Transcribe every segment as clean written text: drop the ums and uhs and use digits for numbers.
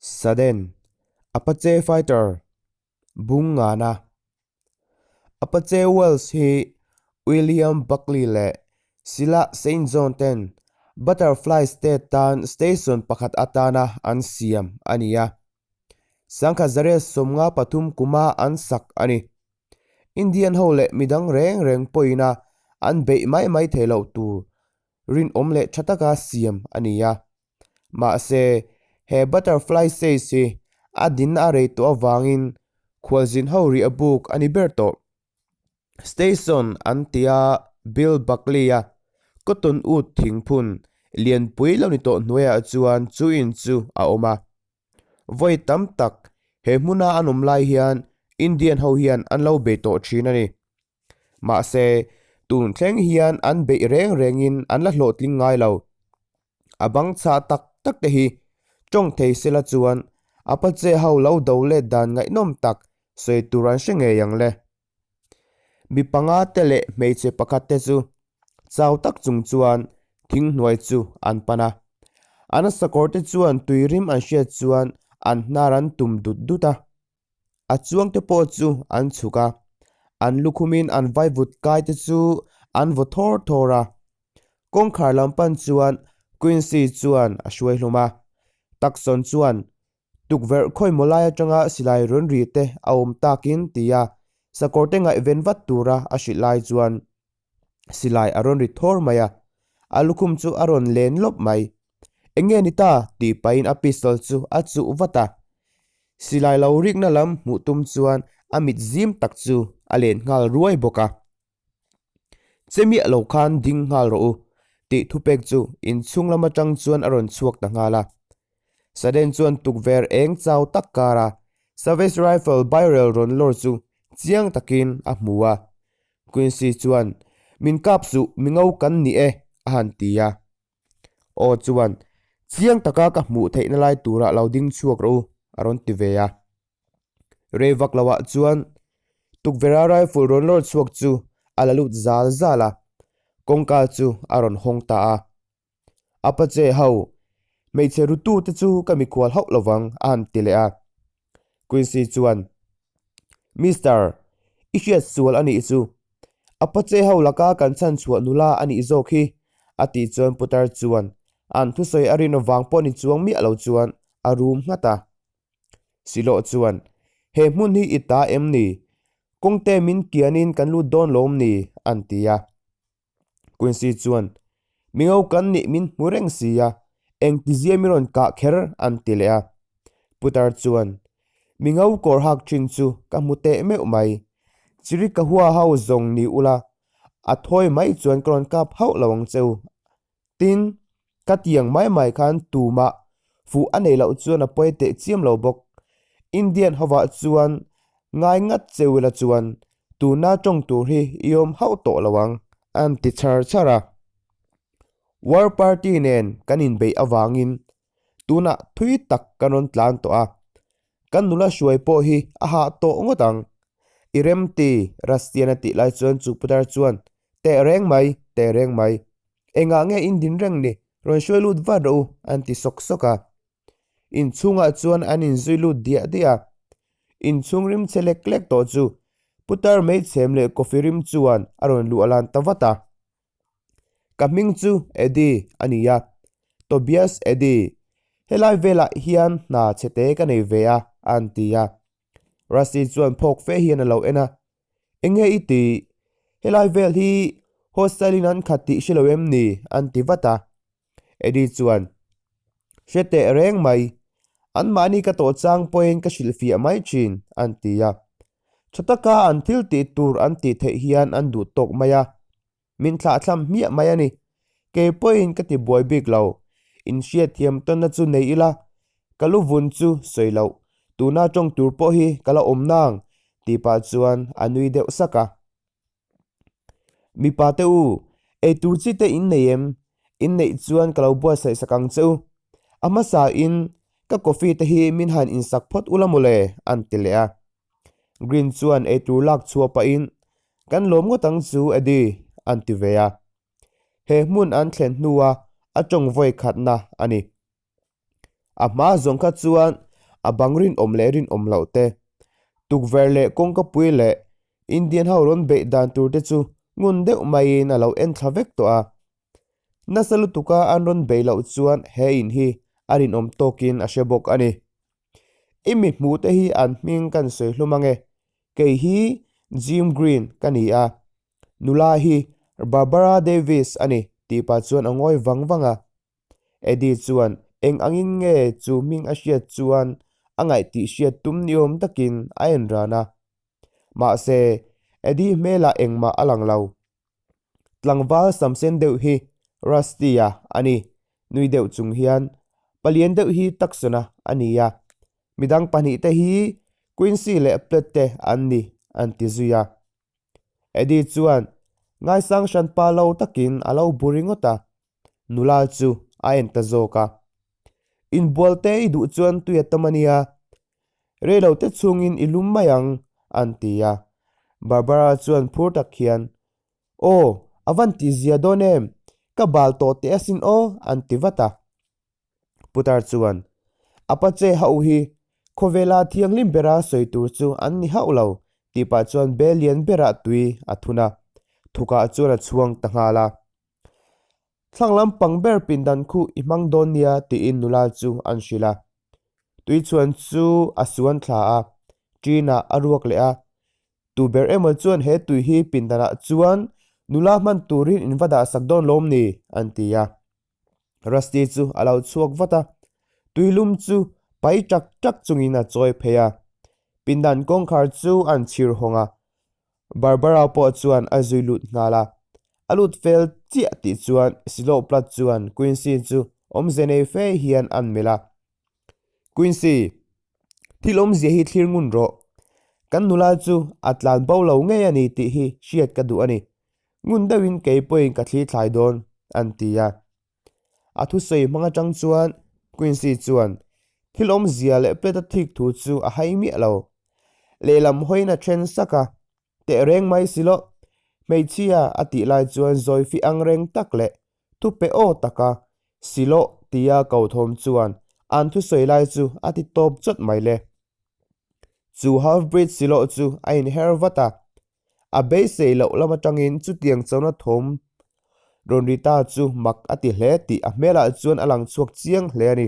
Sudden, Apache Fighter, Bung Ngana. Apache Wells hi William Buckley leh Sila Saint John ten Butterfly State tan station pakhat atana an siam a ni a. 1953 kuma an sak a ni. Indian ho leh midang reng reng pawhin a an beih mai mai theih loh tur rinawm leh tha taka siam a ni a. Mahse, he butterfly size hi a dinna a rei tawh avangin khualzin ho rih a buk a ni ber tawh. Station an tia Bill Buckley-a cotton wood thingphun lianpui lo ni tawh hnuaiah chuan chu in chu a awm a. Vawi tam tak he hmuna an awm lai hian Indian ho hian an lo bei tawh thin a ni. Mahse, tun thleng hian an beih reng rengin an la hlawhtling ngai lo. A bang chhah tak tak te hi tawng thei sela chuan Apache ho lo do let dan ngaihnawm tak sawi tur an hre ngei ang le. Mi panga te leh hmeichhe pakhat te chu chau tak chung chuan thing hnuai chu an pan a. An sakawr te chuan tui rim an hriat chuan an hnar an tum dut dut a. A chuang te pawh chu an chhuk a, an lukhumin an vaivut kai te chu an vaw thawr thawr a. Kawngkhar lam pan chuan Quincy chuan a hruai hlawm a, Tucson chuan tukverh khawimaw lai atanga silai rawn ri te a awm takin tia sakawr te ngaihven vat tura a hrilh lai chuan silai a rawn ri thawr mai a, a lukhum chu a rawn len lawp mai. Eng nge ni ta? tih pahin a pistol chu a chuh vat a. Silai lo rikna lam hmuh tum chuan a mit zim tak chu a len nghal ruai bawk a. Che miah lo khan ding nghal rawh u, tih thupek chu inchhung lam atang chuan a rawn chhuak ta nghal a. Sudden chuan tukver eng chau tak kara Savage rifle barrel rawn lawr chu chiang takin a hmu a. Quincy chuan, Min kap suh, mi ngo kan ni e, a han ti a. Aw chuan, Chiang taka ka hmuh theihna lai turah lo ding chhuak rawh u, a rawn ti ve a. Rei vak loah chuan tukverha rifle rawn lawr chhuak chu a la lut zal zal a, kawngka chu a rawn hawng ta a. Apache ho, hmeichhe rutu te chu ka mikhual hauh lovang, a han ti leh a. Quincy chuan, Mister, i hriat sual a nih chu. Apache ho laka kan chhan chhuah nula a nih zawk hi, a tih chuan Putar chuan an thusawi a rin avang pawh ni chuang miah lo chuan a rum nghat a. Siloh chuan, He hmun hi i ta em ni? Kawngte min kianin kan lut dawn lawm ni? an ti a. Quincy chuan, Mingo kan nih min hmu reng si a, engtizia mi rawn kah kher? an ti leh a. Putar chuan, Mingo kawr hak thin chu ka hmu teh meuh mai. Chiri ka hua ho zawng ni ula, a thawi mai chuan ka rawn kap hauh lo ang che u. Tin, ka tiang mai mai khan tumah fuh a nei loh chuan a pawi teh chiam lo bawk. Indian hovah chuan ngai ngat che ula chuan tuna tawng tur hi i awm hauh tawh lo ang, an ti chhar chhar a. War party nen kan inbeih avangin tunah thui tak kan rawn tlan tawh a, kan nula hruai pawh hi a hah tawh ngawt ang. I remti, Rustian a tih lai chuan chu putar chuan Teh reng mai, teh reng mai. Engah nge in din reng ni? Rawn hruai lut vat rawh u, an ti sawk sawk a. Inchhungah chuan an inzui lut diah diah a. Inchhung rim che lek lek tawh chu putar meichhem leh coffee rim chuan a rawn luh a lan ta vat a. Ka hming chu Eddie a ni a, Tobias Eddie. Helai velah hian hna chhete ka nei ve a, an ti a. Rusty chuan phawk fe hian a lo en a. Enge i ti? Helai vel hi hostel in an khat tih hre lo em ni? an ti vat a. Eddie chuan, Hre teh reng mai. Anmahni ka tawh chang pawhin ka hrilhfiah mai thin, an ti a. Tha taka an thil tih tur an tih theih hian an duh tawk mai a. Min thlahthlam hmiah mai a ni. Kei pawhin ka ti buai bik lo. Inhriatthiam tawnna chu nei ila, ka lu vun chu sawi loh. Tuna tawng tur pawh hi ka la awm nang, tih pah chuan a nui deuh sak a. Mipa te u, eitur chi te in nei em? In neih chuan ka lo buatsaih sak ang che u. A hmasa in ka coffee te hi min han insak phawt ula mawle, an ti leh a. Green chuan eitur lak chhuah pahin, Kan lawm ngawt ang chu Eddie, an ti ve a. He hmun an thlen hnua a tawng vawi khatna a ni. A hma zawng kha chuan A bang rinawm leh rinawm loh te, tukverh leh kawngkapui leh Indian ho rawn beih dan tur te chu ngun deuh maiin a lo en thla vek tawh a. Nasa lutuka an rawn beih loh chuan he in hi a rinawm tawkin a hre bawk a ni. I mi hmuh te hi an hming kan sawi hlum ange, kei hi Jim Green ka ni a, nula hi Barbara Davis a ni tih pah chuan a ngawi vang vang a. Eddie chuan eng angin nge chu hming a hriat chuan a ngaih tih hriat tum ni awm takin a en ran a. Mahse, Eddie hmelah engmah a lang lo. Tlangval samsen deuh hi Rusty-a a ni, nui deuh chung hian palian deuh hi Tucson-a a ni a, midang pahnihte hi Quincy leh Platt te an ni, an ti zui a. Eddie chuan ngaisang hran pa lo takin a lo bu ringawt a, nula chu a en ta zawk a. Inbual te i duh chuan tui a tam a nia, rei lo te chhungin i lum mai ang, an ti a. Barbara chuan phur tak hian, Aw, a van tih zia dawn em? Ka bal tawh teh asin aw, an ti vat a. Putar chuan, Apache hauh hi khawvela thianghlim bera sawi tur chu an ni hauh lo, tih pah chuan bel lian berah tui a thun a, thukah chuan a chhuang ta nghal a. Thlang lampang ber pindan khuh i hmang dawn nia tiin nula chu an hrilh a. Tui chhuan chu a suan thla a, ṭinah a ruak leh a. Tu ber emaw chuan he tui hi pindanah chuan nula hman turin in va dahsak dawn lawm ni? an ti a. Rusty chu a lo chhuak vat a, tuilum chu pai ṭak ṭak chungin a chawi phei a. Pindan kawngkhar chu an chhir hawng a, Barbara pawh chuan a zui lut nghal a. A lut fel chiah tih chuan Silo Platt chuan Quincy chu awmze nei fe hian an melh a. Quincy, thil awmzia hi thlir ngun rawh. Kan nula chu a tlan bo lo ngei a ni tih hi hriat ka duh a ni. Ngun deuhin kei pawhin ka thli thlai dawn, an ti a. A thusawi hmang atang chuan Quincy chuan thil awmzia leh plate a thik thu chu a hai miah lo. Lehlam hawiin a then sak a, Teh reng mai si loh, hmeichhia a tih lai chuan zawifi ang reng tak leh thupe aw taka si loh tia ko thawm chuan an thusawi lai chu a ti tawp chawt mai le. Chu half-breed si loh chu a inher vat a, A beisei loh lam atangin chutiang chona thawm rawn ri ta chu mak a ti hle tih a hmelah chuan a lang chhuak chiang hle a ni.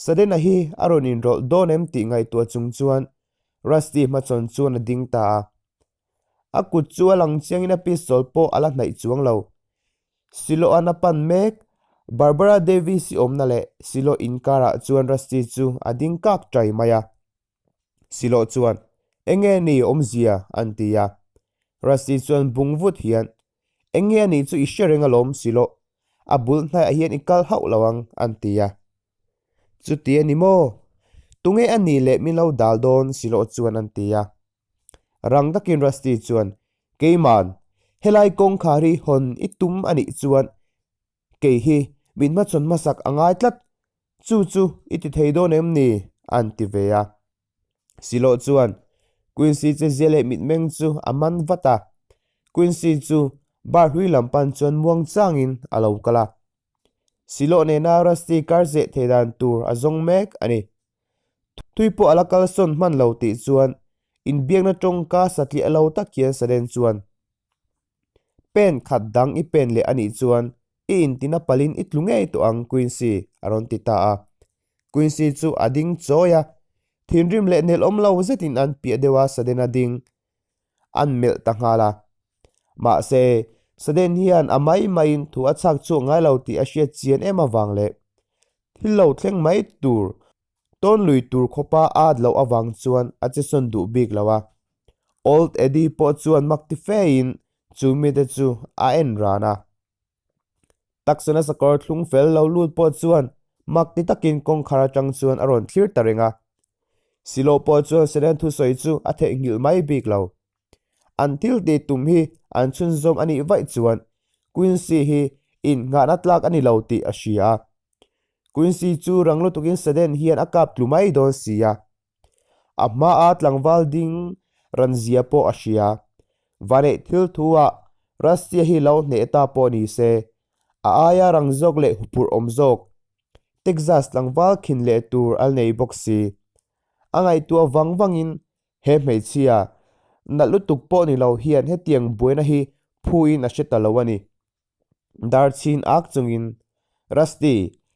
Sadena hi a rawn inrawlh dawn em tih ngaihtuah chung chuan Rusty hmachhawn chuan a ding ta a. A kut chu a lang chiangin a pistol pawh a la hnaih chuang lo. Siloh-an a pan mek. Barbara Davis-i awmna leh Siloh inkarah chuan Rusty chu a ding kak ṭai mai a. Siloh chuan, Enge ni awmzia? an ti a. Rusty chuan bung vut hian, Enge a nih chu i hre reng alawm Siloh, a bul hnaiah hian i kal hauh lo ang, an ti a. Chuti a ni maw? Tunge a nih leh min lo dal dawn? Siloh chuan an ti a. Rang takin Rusty chuan, Keiman, helai kawngkhar hi hawn i tum a nih chuan Kei hi min hmachhawn hmasak a ngai tlat, chu chu i ti thei dawn em ni? an ti ve a. Siloh chuan Quincy che zia leh mitmeng chu a man vat a, Quincy chu bar hlui lam pan chuan muang changin a lo kal a. Siloh nena Rusty kar zeh thei dan tur a zawng mek a ni. Thui pawh a la kalsawn hman lo tih chuan inbiakna tawngka satliah lo tak hian Sudden chuan Pen khat dang i pen leh a nih chuan i intina palin i tlu ngei tawh ang Quincy, a rawn ti ta a. Quincy chu a ding chawi a, thinrim leh nelawm lo zetin an piah deuh a Sudden a ding an melh ta nghal a. Mahse, Sudden hian a mai maiin thu a chhak chhuak ngai lo tih a hriat chian em avang leh thil lo thleng mai tur Tawn lui tur khawpa a at loh avang chuan a che sawn duh bik lo a. Old Eddie pawh chuan mak ti fein chu mite chu a en ran a. Taksana sakawr thlung fel lo lut pawh chuan mak ti takin kawngkhar atang chuan a rawn thlir ta reng a. Silo pawh chuan Selen thusawi chu a theihnghilh mai bik lo. An thil tih tum hi an chhunzawm a nih vaih chuan Quincy hi innghahna tlak a ni lo tih a hria a. Quincy chu rang lutukin Sudden hian a kap tlu mai dawn si a. A hmaa tlangval ding ran zia pawh a hria. Vaneih thil thu-ah Rusty-a hi lo hneh ta pawh ni se, a aia rang zawk leh huphurh awm zawk Texas tlangval khin leh tur a nei bawk si. A ngaihtuah vang vangin he hmeichhia nalh lutuk pawh ni lo hian hetiang buaina hi phuin a hre ta lo a ni. Dar chhin ak chungin, Rusty,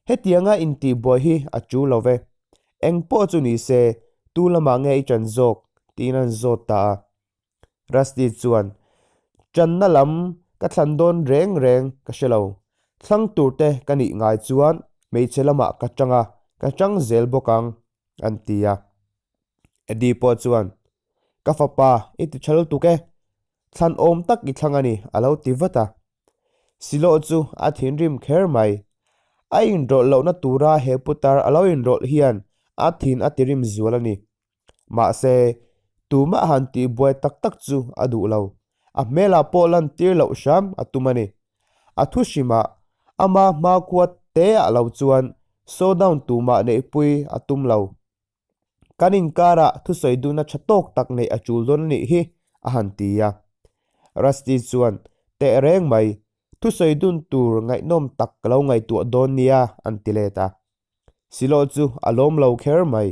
hetianga intihbuai hi a chu lo ve. Eng pawh chu ni se, tu lamah nge i ṭan zawk? tiin an zawt ta a. Rusty chuan, Ṭanna lam ka thlan dawn reng reng ka hre lo. Thlang tur te ka nih ngai chuan hmeichhe lamah ka ṭang a, ka ṭang zel bawk ang, an ti a. Eddie pawh chuan, Ka fapa, i ti ṭha lutuk e. Thlan awm tak i thlang a ni, a lo ti vat a. Siloh chu a thinrim kher mai. A inrawlh lohna tura he putar a lo inrawlh hian a thin a tirim zual a ni. Mahse, tumah han tihbuai tak tak chu a duh lo. A hmelah pawh lantir loh hram a tum a ni. A thu hrimah ama hmakhua teah lo chuan showdown tumah neihpui a tum lo. Kan inkarah thusawi duhna tha tawk tak neih a tul dawn a nih hi, a han ti a. Rusty chuan, Teh reng mai, thusawi dun tur ngaihnawm tak ka lo ngaihtuah dawn nia, an ti let a. Siloh chu a lawm lo kher mai.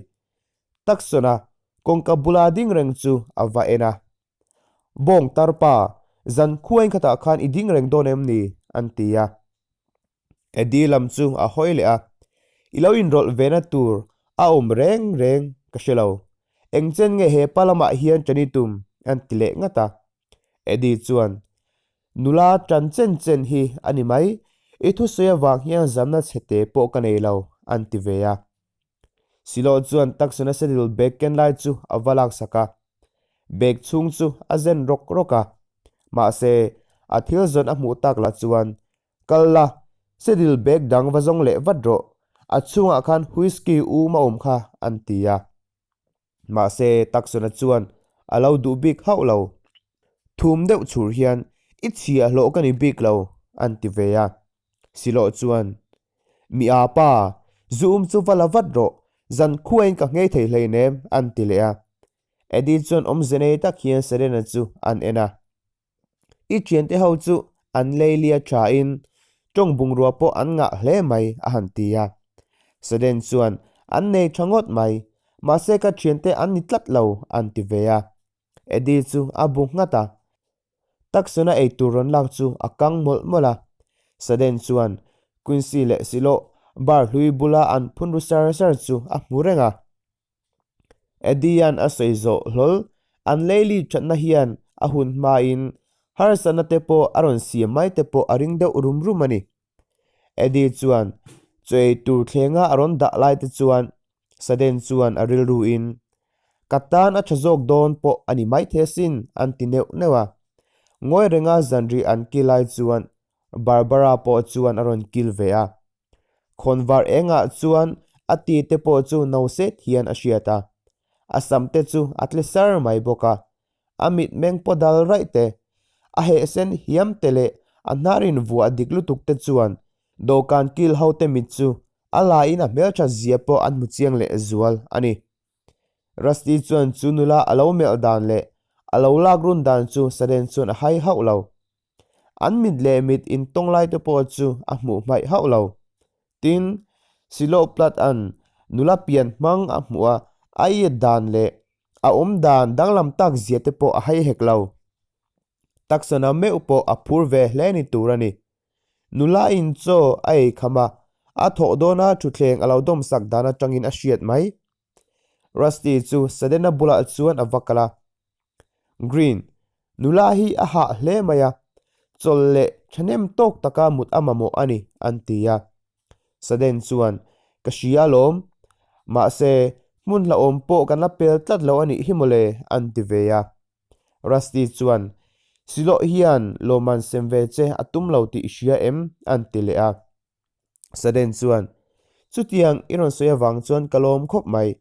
Tucson-a kawngka bula ding reng chu a va en a. Bawng tarpa, zan khuain khatah khan i ding reng dawn em ni? an ti a. Eddie lam chu a hawi leh a, I lo inrawlh ve na tur a awm reng reng ka hre lo. Engchen nge he pa lamah hian ṭan i tum? an ti leh ngat a. Eddie chuan, Nula ṭan chen chen hi a ni mai, i thusawi avang hian zamna chhe te pawh ka nei lo, an ti ve a. Siloh chuan Tucson-a saddle bag ken lai chu a va laksak a, bag chhung chu a zen rawk rawk a. Mahse, a thil zawn a hmuh tak lah chuan, Kal la, saddle bag dang va zawng leh vat rawh, a chhungah khan whisky um a awm kha, an ti a. Mahse, Tucson-a chuan a lo duh bik hauh lo. Thum deuh chhur hian, I chhia hlawh ka ni bik lo, an ti ve a. Siloh chuan, Mi a pa, zu um chu va la vat rawh, zan khuain ka nghei thei hleinem, an ti leh a. Eddie chuan awmze nei tak hian Serena chu an en a. I thiante ho chu an leilia thain tawng bungrua pawh an ngah hle mai, a han ti a. Sudden chuan, An nei tha ngawt mai, mahse ka thiante an ni tlat lo, an ti ve a. Eddie chu a bu nghat a. Tucson-a eitur rawn lak chu a kang mawlh mawlh a. Sudden chuan Quincy leh Siloh bar hlui bula an phun ru sar sar chu a hmu reng a. Eddie-a'n a sawi zawh hlawl, an leili thatna hian a hun hmain harsatna te pawh a rawn siam mai te pawh a ring deuh rum rum a ni. Eddie chuan chaw ei tur thlenga a rawn dah lai te chuan Sudden chuan a rilruin, Ka tan a tha zawk dawn pawh a ni maithei asin, an ti neuh neuh a. Ngawi renga zanri an kil lai chuan Barbara pawh chuan a rawn kil ve a. Khawnvar engah chuan a ti te pawh chu no set hian a hriat a, a sam te chu a tle sar mai bawk a, a mitmeng paw dal raih te, a heh sen hiam te leh a hnar invuah dik lutuk te chuan dawhkan kil ho te mit chu a laiin a hmelthat zia pawh an hmu chiang leh zual a ni. Rusty chuan chu nula a lo melh dan leh a lo lak run dan chu Sudden chuan a hai hauh lo. An mit leh mit intawng lai te pawh chu a hmuh hmaih hauh lo. Tin, Silo Platt an nula pian hmang a hmuh a, a iat dan leh a awm dan danglam tak zia te pawh a hai hek lo. Tucson-a meuh pawh a phur ve hle ni tur a ni. Nula in chaw a ei kham a, a thawh dawna thutthleng a lo dawmsak dan atangin a hriat mai. Rusty chu Sudden-a bulah chuan a va kal a. Green, nula hi a hah hle mai a, chawlh leh thahnem tawk taka mut a mamawh a ni, an ti a. Sudden chuan, Ka hria alawm, mahse, hmun hlauhawm pawh kan la pel tlat lo a nih hi mawle, an ti ve a. Rusty chuan, Siloh hian lawmman sem ve che a tum lo tih i hria em? an ti leh a. Sudden chuan, Chutiang i rawn sawi avang chuan ka lawm khawp mai.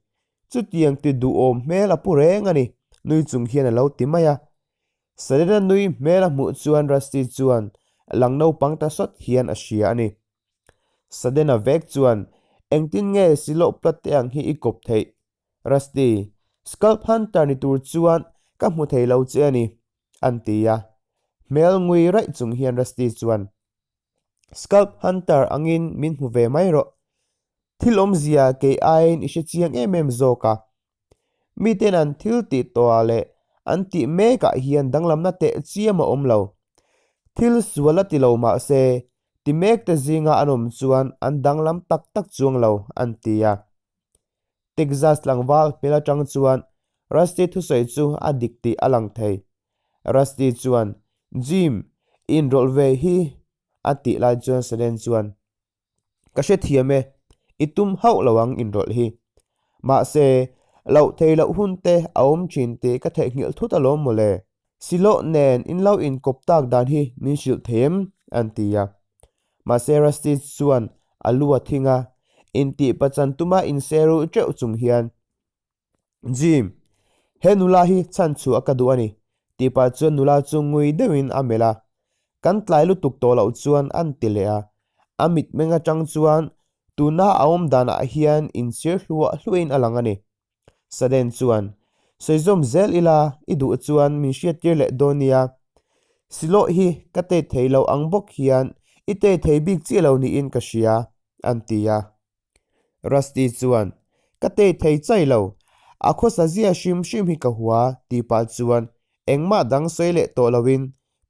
Chutiang ti duhawm hmel a pu reng a ni, nui chung hian a lo ti mai a. Sudden-a nui hmel a hmuh chuan Rusty chuan lang naupang ta sawt hian a hria a ni. Sudden-a vek chuan, Engtin nge siloh plat te ang hi i kawp theih? Rusty, Scalp Hunter ni tur chuan ka hmu thei lo che a ni, an ti a. Hmel ngui raih chung hian Rusty chuan, Scalp Hunter angin min hmu ve mai rawh. Thil awmzia kei aiin i hre chiang em em zawk a. Miten an thil tih tawhah leh an tih mekah hian danglamna teh chiam a awm lo. Thil sual a ti lo mah se, ti mekte zinga an awm chuan an danglam tak tak chuang lo, an ti a. Texas tlangval hmel atang chuan Rusty thusawi chu a dik tih a lang thei. Rusty chuan, Jim, inrawlh ve hi, a tih lai chuan Sudden chuan, Ka hrethiam e, i tum hauh lo ang inrawlh hi. Mahse, loh thei loh hun te a awm thin tih ka theihnghilh thut alawm mawle. Siloh nen in lo inkawp tak dan hi min hrilh thei em? an ti a. Mahse Rusty chuan a lu a thing a, intih pachan tuma inseruh teuh chung hian, Jim, he nula hi chhan chhuah ka duh a ni, tih pah chuan nula chu ngui deuhin a melh a. Kan tlai lutuk tawh loh chuan an ti leh a. A mitmeng atang chuan tuna a awm danah hian inchhir hluah hluahin a lang a ni. Sudden chuan, Sawizawm zel ila i duh chuan min hriattir leh dawn nia. Siloh hi ka tei thei lo ang bawk hian i tei thei bik chiah lo niin ka hria, an ti a. Rusty chuan, Ka tei thei chai lo, a khawsa zia hrim hrim hi ka hua, tih pah chuan engmah dang sawi leh tawh loin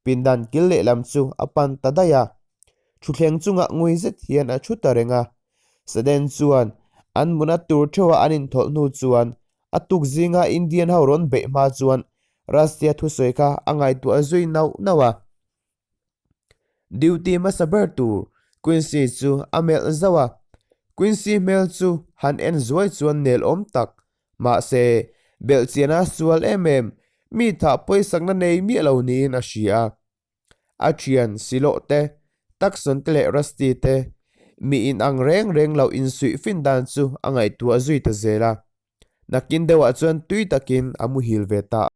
pindan kil lehlam chu a pan ta daih a. Thutthleng chungah ngui zet hian a thu ta reng a. Sudden chuan an muna tur theuha an inthawlh hnu chuan a tuk zinga Indian ho rawn beih hma chuan Rusty-a thusawi kha a ngaihtuah zui nauh nauh a. Duty hmasa ber tur Quincy chu a melh zauh a, Quincy hmel chu han en zuai chuan nel awm tak, mahse belhchian a sual em em, mi thah pawisakna nei miah lo niin a hria a. A thian Siloh te, Tucson te leh Rusty te mi inang reng reng lo insuih fin dan chu a ngaihtuah zui ta zel a. Nakin deuhah chuan tui takin a muhil ve ta a.